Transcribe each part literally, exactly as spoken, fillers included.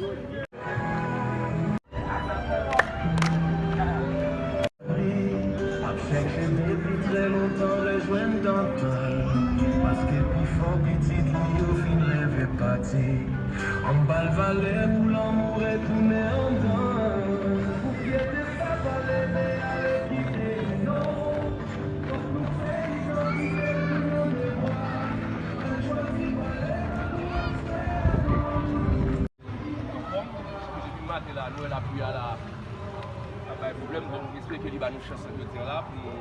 Ap chèche depi trè lontan rejwenn dantan, paske pifò pitit li yo fin leve pati. Ann ba l valè pou lanmou retounen anndan. Pou fyète papa leve ale kite nou. Fòk nou fè idantite pou nou devwa. Ann chwazi valè pou nou respè nou. Anfòm, depi maten la, nou wè lapli a la, ap bay pwoblèm, donk, nou espere ke li ba nou chans jodi a la pou nou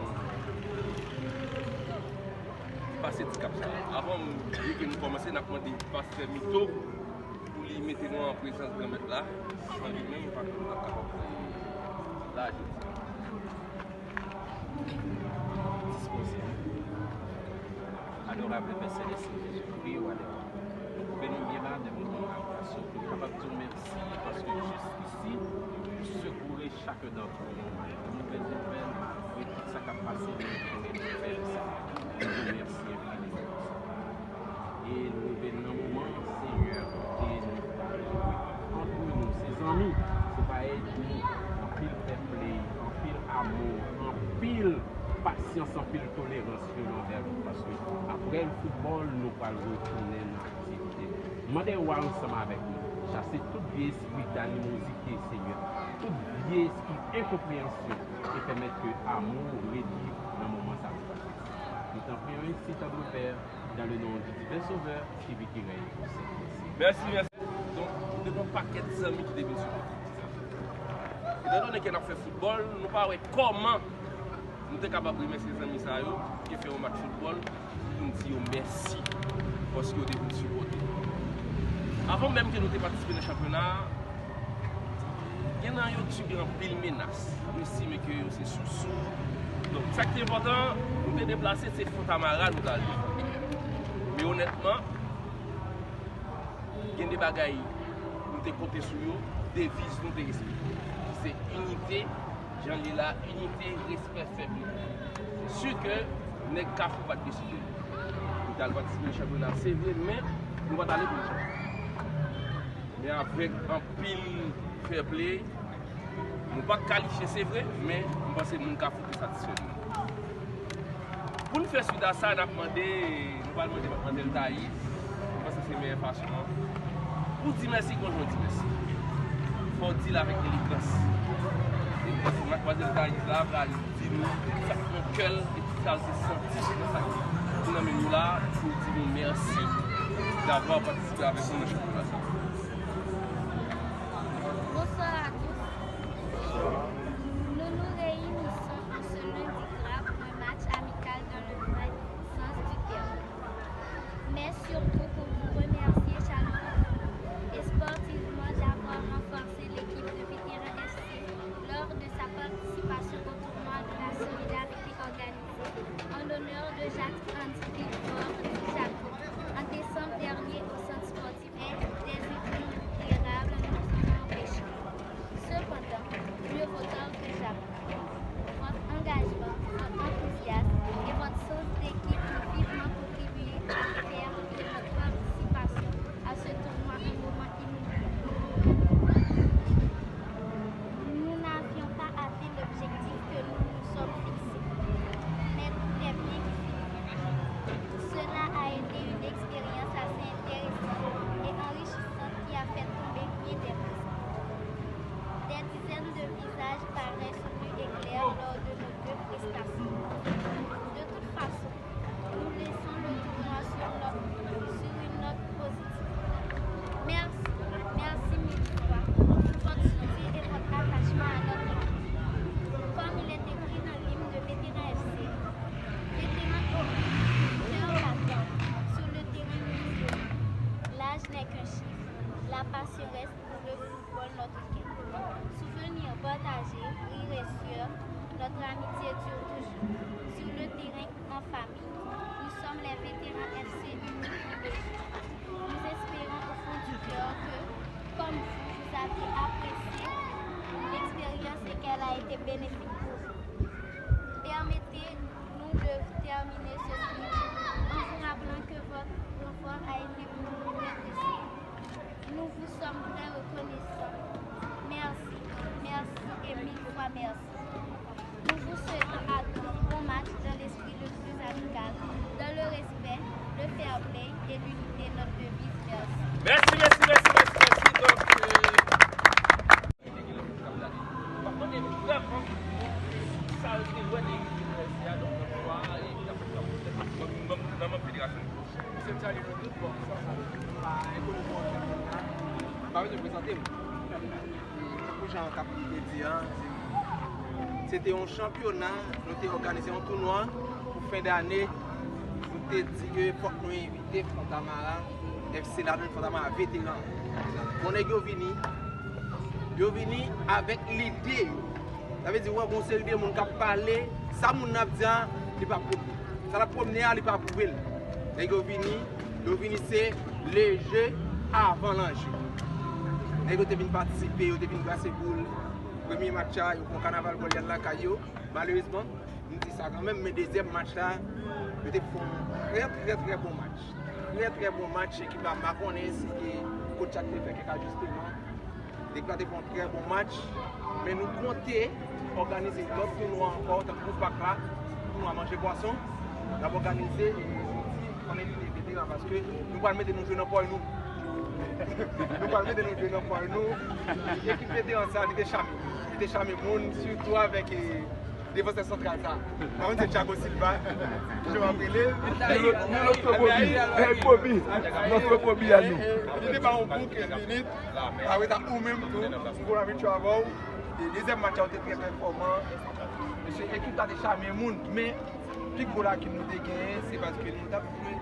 pase ti kap sa a. Avan m, byen ke nou kòmanse, n ap mande pastè Mito pou li mete nou an prezans Granmèt la, san li menm, nou pa t ap kapab la jodi a. Dispoze. Adorable Père Céleste, Jésus-Christ, ou ale. Nou twouve nou byen la, nan moman adorasyon, pou nou kapab di w mèsi, paske jiskisi, ou sekoure chak dan pou nou. Nou bèl nouvèl, malgre tout sa k ap pase, men nou konnen nou fè sa. Nou di w mèsi enfiniman. E nou rive nan moman, Senyè, kote nou pral jwe antre nou, se zanmi, se pa ènmi. Anpil fair play, anpil amou, anpil pasyans, anpil tolerans youn anvè lòt, paske apre foutbòl, nou pral retounen nan aktivite. Mande w ansanm avèk nou, chase tout vye espri danimozite, Senyè, tout vye espri enkonpreyansyon, e pèmèt ke amou reviv nan moman sa nou pase. Nou tanpri w, ensi, tande w, Pè, dans le nom du divin Sauveur qui vit, qui règne au siècle des siècles. Mèsi, mèsi. Donk, nou te gen yon pakèt zanmi ki te vin sipòte. Etandone ke n ap fè foutbòl, nou pa wè kòman nou te kapab remèsye zanmi sa yo ki te fè yon match foutbòl pou n di yo mèsi paske yo te vin sipòte. Avan menm ke nou te patisipe nan chanpyona a, gen nan yo t sibi anpil menas. Nou estime ke yo se sousou. Donk, sa ki te enpòtan, nou te deplase, se Fontamara nou t ale. Men onètman, gen de bagay nou te konte sou yo, deviz nou te respekte, ki se inite, jan l ye la, inite, respè, fè pli. Se si ke nèg Kafou pa t deside. Nou t al patisipe nan chanpyona, se vre, men nou pa t ale pou nou chanpyon. Men avèk anpil fair play, nou pa kalifye, se vre, men m panse moun Kafou te satisfè de nou. Pou n fè swit a sa, n ap mande, nou pral mande Madmwazèl Thaïs, m panse se meyè fason an, pou di mèsi, gon jan w di mèsi. Fò w di l avèk elegans. E m panse Madmwazèl Thaïs la pral di nou tout sa k nan kè l e tout sa l te santi nan sa ki nan men nou la, pou l di nou mèsi d'avoir participé avec nous dans ce championnat. Bonsoir à tous. Nous nous réunissons en ce lundi gras pour un match amical dans le vrai sens du terme. Mais surtout pour vous remercier chaleureusement et sportivement d'avoir renforcé l'équipe de Vétéran F C lors de sa participation au tournoi de la solidarité organisé en l'honneur de Jacques Hans Victor Di Jaco en décembre dernier au centre sportif des Irrémérables nous ont empêchés. Cependant, mieux vaut tard que jamais. Votre engagement, votre enthousiasme et votre sens d'équipe ont vivement contribué à faire de notre participation à ce tournoi un moment inoubliable. Nous n'avions pas atteint l'objectif que nous nous sommes fixé, mais tout est bien qui finit. Cela a été une expérience assez intéressante et enrichissante qui a fait tomber bien des masques. Des dizaines de visages paraissent nus et clairs lors de nos deux prestations. De toute façon, nous laissons le tournoi sur, no- sur une note positive. Merci, merci mille fois pour votre soutien et votre attachement à notre équipe. Comme il est écrit dans l'hymne de Vétéran F C, vétéran oblige, cœur battant, sur le terrain nous jouons. L'âge n'est qu'un chiffre, la passion reste pour le football notre quête. Souvenirs partagés, rires et sueur, notre amitié dure toujours. Sur le terrain, en famille, nous sommes les Vétéran F C unis et unis. Nous espérons au fond du cœur que, comme vous, vous avez apprécié l'expérience et qu'elle a été bénéfique pour vous. Permettez-nous de terminer ce speech en vous rappelant que votre renfort a été pour nous un plaisir. Nous vous Très reconnaissant. Merci, merci et mille fois merci. Nous vous souhaitons à tous un bon match dans l'esprit le plus amical, dans le respect, le fair play et l'unité, notre devise. Merci. Merci, merci, merci, merci, merci. Donk, euh, M pa bezwen prezante m. E tankou jan Kapi te di a, se, se te yon chanpyona, nou te òganize yon tounwa pou fen dane. Nou te di ke fòk nou envite Fontamara F C ladan, Fontamara veteran. Bon, nèg yo vini, yo vini avèk lide yo. Sa vle di, w wè, gon seri de moun k ap pale, sa moun nan ap di a, li pa pwouve. Sa l ap pwomne a, li pa pwouve l. Nèg yo vini, yo vini se le jeu avant l'enjeu. Nèg yo te vin patisipe, yo te vin brase boul. Premye match la, yo fè yon kanaval gòl lakay yo. Malerezman, m di sa kanmenm, men dezyèm match la, yo te fè yon trè, trè, trè bon match. Trè, trè bon match, ekip la, m pa konnen si ke coach la te fè kèk ajisteman. Ekip la te fè yon trè bon match, men nou konte òganize lòt tounwa ankò, tankou pak la, tounwa manje pwason, n ap òganize, e nou di, konnen li veteran, paske nou pral mete nou jwe nan pòy nou. Nou pral mete nou jwe nan pòy nou. Ekip veteran sa, li te chame. Li te chame moun, sitou avèk, e, defansè santral sa. Mwen, se Thiago Silva. Jan w ap rele. Nilotro Bobby. Hey, Bobby. Nilotro Bobby a nou. Li te ba yon bouke minit. Apre sa, ou menm tou, m konn abitye avè w. E dezyèm match la, ou te trè pèfòman. Mesye, ekip la te chame moun, men pi gwo lakin nou te genyen, se paske nou t ap jwe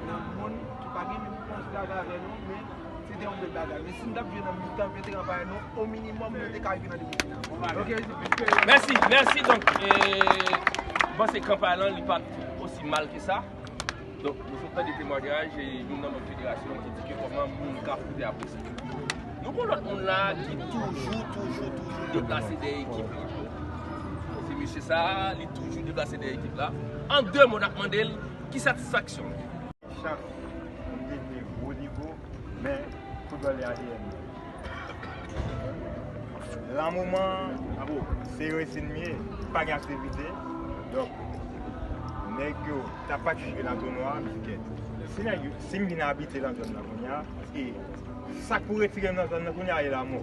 nan moun ki pa gen menm konstrag avè nou, men se te yon bèl bagay. Men si nou t ap jwe nan mitan veteran parèy nou, o minimòm, nou te ka rive nan demi final. Ok, mesye. Mèsi, mèsi. Donk, e, m panse kanpay lan, li pa t osi mal ke sa. Donk, nou sot tande temwayaj, e, youn nan manm federasyon ki di ke kòman moun Kafou te apresye. Nou gon lòt moun la ki toujou, toujou, toujou deplase dèyè ekip li. Se mesye sa a, li toujou deplase dèyè ekip la. An de mo, n ap mande l ki satisfaksyon l. Chak moun te jwe gwo nivo, men foutbòl e A D N mwen. Lan moman, se resin m ye, pa gen aktivite. Donk, nèg yo t ap patisipe nan tounwa a, m di kèt. Si nèg yo, si m vin abite nan zòn nan kounye a, e sa k pou retire m nan zòn nan kounye a, e lanmò.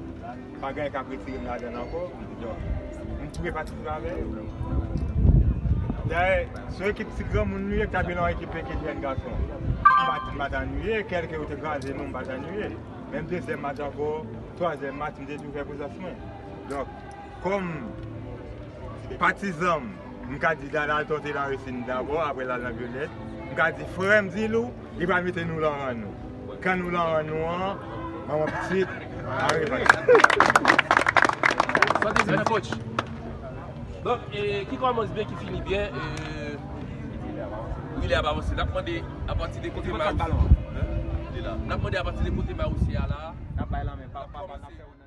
Pa gen anyen k ap retire m ladan l ankò. Donk, m tou re patisipe avè yo. Dayè, se yon ekip ti granmoun nou ye, ki t ap jwe nan yon ekip peke jèn gason. M pa t, m pa t annuiye, kèlke yo te kraze nou, m pa t annuiye. Menm dezyèm match ankò, twazyèm match, m te toujou fè prezans mwen. Donk, kòm patizan m, m ka di Dada Alton te nan resin dabò, apre l al nan Vyolèt. M ka di frè m Dilou, li pral mete nou lan ran nou. Kan nou lan ran nou an, manman pitit, a repati. Sa te di nan coach. Donk, e, ki kòmanse byen, ki fini byen, e, wi, li ap avanse. N ap mande apati de kote Marosi. N ap mande apati de kote Marosi a la. N ap bay lanmen, pa, pa, pa, n ap fè